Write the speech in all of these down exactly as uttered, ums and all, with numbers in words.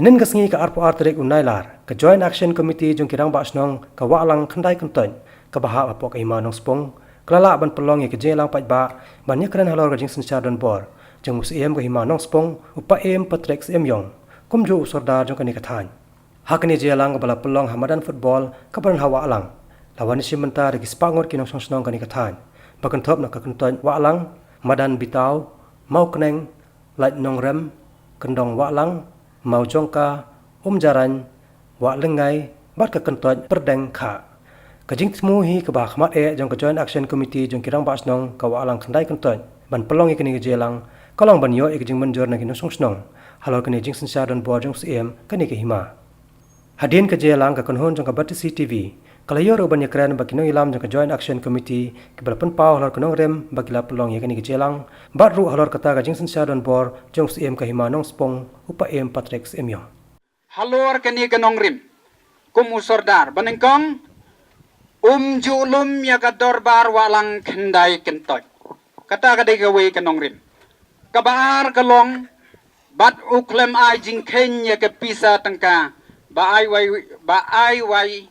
Hynnin ka sngi ka arphew ar tarik u Nailar, ka Joint Action Committee jong ki Rangbah Shnong ka Wahlang Khyndai Kyntoit, kaba hap hapoh ka Hima Nongspung, ka la lah ban pynlong ïa ka jingïalang paidbah ban ïakren halor ka jingsynshar donbor jong u Syiem ka Hima Nongspung, u Paiem Patrick Syiem Ïong, kumjuh u Sordar jong kane ka thaiñ. Ha kane ka jingïalang kaba la pynlong ha madan football kaba don ha Wahlang, la wan ïashim bynta da ki spah ngut ki nongshong shnong kane ka thaiñ, ba kynthup na ka Kyntoit Wahlang, Madan Bitaw, Mawkneng, Lait Nongrem, Kyndong Wahlang, Mawjongka, Umjaraiñ, Wahlyngngai, bad ka Kyntoit Pyrdeng Khah. Ka jingthmu hi kaba ha khmat eh jong ka Joint Action Committee jong ki Rangbah Shnong ka Wahlang Khyndai Kyntoit ban pynlong ïa kane ka jingïalang, ka long ban ïoh ïa ka jingmynjur na ki nongshong shnong halor kane ka jingsynshar donbor jong u Syiem kane ka hima. Hadien ka jingïalang, ka kynhun jong ka Batesi TV ka la ïoh ruh ban ïakren bad ki nongïalam jong ka Joint Action Committee kiba la pynpaw halor ka nongrim ba ki la pynlong ïa kane ka jingïalang, bad ruh halor kata ka jingsynshar donbor jong u Syiem ka Hima Nongspung, u Paiem Patrick Syiem Ïong. Halor kane ka nongrim, kum u Sordar, ba nyngkong, um ju lum ïa ka dorbar Wahlang Khyndai Kyntoit. Kata ka dei kawei ka nongrim. Kaba ar ka long, bad u khlem ai jingkheiñ ïa ka pisa tyngka ba ai wai, ba ai wai,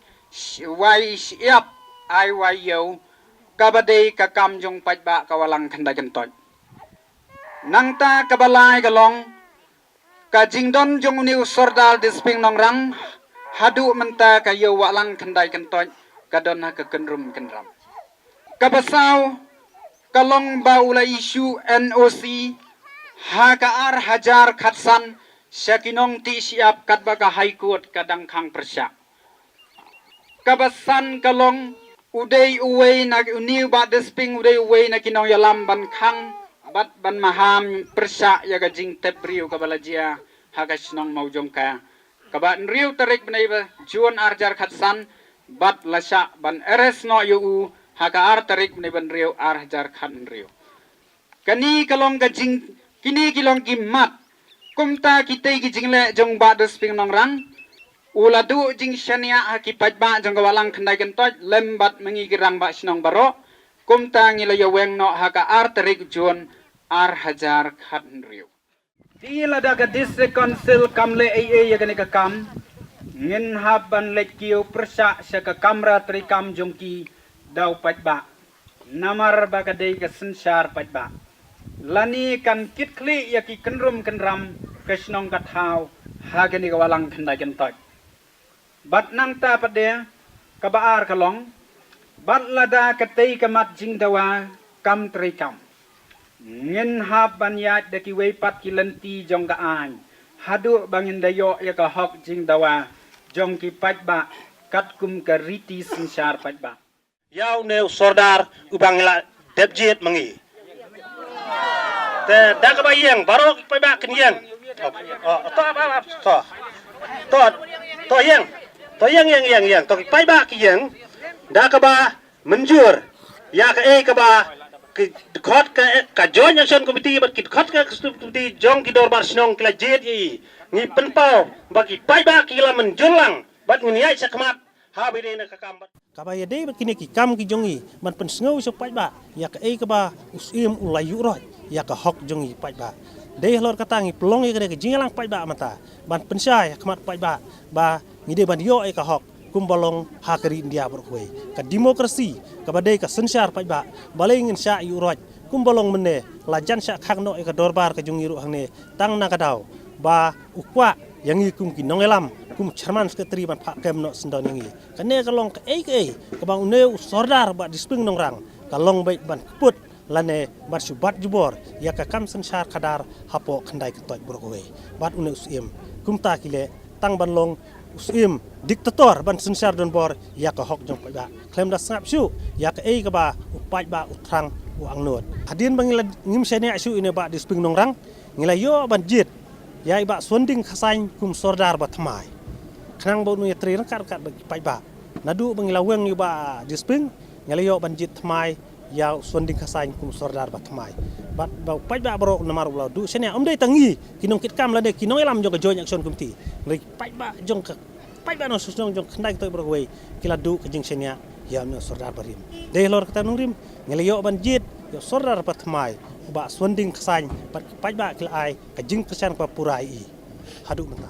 wai shyiap, ai wai ïew, kaba dei ka kam jong paidbah ka Wahlang Khyndai Kyntoit. Nangta kaba lai ka long, ka jingdon jong une u Sordar Disping Nongrang haduh mynta ka ïew Wahlang Khyndai Kyntoit ka don ha ka kynrum kynram. Kaba saw ka long ba u la issue NOC ha ka ar hajar khatsan sha ki nongtih shyiap katba ka High Court ka dang khang pyrshah. Kaba san ka long, u dei uwei na, une u Bah Disping u dei uwei na ki nongïalam ban khang bad ban maham pyrshah ïa ka jingtep briew kaba la jia ha ka shnong Mawjongka, kaba hynriew tarik bnai ba Jun ar hajar khatsan, bad la shah ban arrest noh ïa u ha ka ar tarik bnai ba hynriew ar hajar khathynriew. Kane ka long ka jing, kine ki long ki mat. Kumta kitei ki jingleh jong Bah Disping Nongrang, u la duh jingshaniah ha ki paidbah jong ka Wahlang Khyndai Kyntoit lem bad ma ngi ki Rangbah Shnong baroh. Kumta ngi la ïaweng noh ha ka ar tarik Jun ar hajar khathynriew. Te lada ka District Council kam leh ei ei ïa kane ka kam, ngin hap ban leit kiew pyrshah sha ka kamra treikam jong ki da u paidbah, namar ba ka dei ka synshar paidbah. Lane kan kit khlieh ïa ki kynrum kynram ka shnong ka thaw ha kane ka Wahlang Khyndai Kyntoit. Bad nangta pat de, kaba ar ka long, bad lada katei ka mat jingdawa kam treikam, ngin hap ban ïaid da kiwei pat ki lynti jong ka aiñ haduh ba ngin da ïoh ïa ka hok jingdawa jong ki paidbah katkum ka riti synshar paidbah. Ïa une u Sordar uba ngi la dep jied ma ngi. Te da kaba ïeng, baroh ki paidbah kin ïeng. Oh, oh, to, ap, ap, ap, to. To, to ïeng. To ïeng, ïeng, ïeng, ïeng. To ki paidbah ki ïeng. Da kaba mynjur ïa kaei kaba ki khot ka, ka Joint Action Committee bad ki khot ka Executive Committee jong ki dorbar shnong ki la jied ïa i. Ngi pynpaw ba ki paidbah ki la mynjur lang bad ngin ïaid shakhmat ha ba ïadei na ka kam bad. Kaba ïadei bad kine ki kam ki jong i ban pynsngew sha u paidbah ïa kaei kaba u Syiem u la ïuh roit ïa ka hok jong i paidbah. Dei halor kata ngi pynlong ïa kane ka jingïalang paidbah mynta ban pynshai ha khmat paidbah ba ngi dei ban ïoh ïa ka hok kumba long ha ka ri India baroh kawei. Ka demokrasi kaba dei ka synshar paidbah, balei ngin shah ïuh roit kumba long mynne, la jan shah khang noh ïa ka dorbar ka jong i ruh hangne tang na ka daw ba u kwah ïa ngi kum ki nongïalam, kum chairman secretary ban phah kem noh syndon ïa ngi. Kane ka long kaei kaei kaba une u Sordar Bah Disping Nongrang ka long beit ban kput lane ban shu bat jubor ïa ka kam synshar khadar hapoh Khyndai Kyntoit baroh kawei. Bad une u Syiem kumta ki leh tang ban long u Syiem dictator ban synshar donbor ïa ka hok jong paidbah. Khlem da sngap shuh ïa kaei kaba u paidbah u thrang u angnud. Hadien ba ngi la ngim shaniah shuh ïa une Bah Disping Nongrang, ngi la ïoh ban jied ïa i Bah Suanding Khasain kum Sordar ba thymmai. Khnang ba un ïatrei ryngkat ryngkat bad ki paidbah. Naduh ba ngi la weng ïa u Bah Disping, ngi la ïoh ban jied thymmai ïa u Suanding Khasain kum Sordar ba thymmai. Bad ba u paidbah baroh namar u la duh shaniah, ym dei tang ngi ki nongkitkam lane ki nongïalam jong ka Joint Action Committee, hynrei ki paidbah jong ka, paidbah nongshong shnong jong Khyndai Kyntoit baroh kawei ki la duh ka jingshaniah ïa une u Sordar ba rim. Dei halor kata nongrim, ngi la ïoh ban jied ïa u Sordar ba thymmai, u Bah Suanding Khasain, bad ki paidbah ki la ai ka jingkyrshan kaba pura ïa i haduh mynta.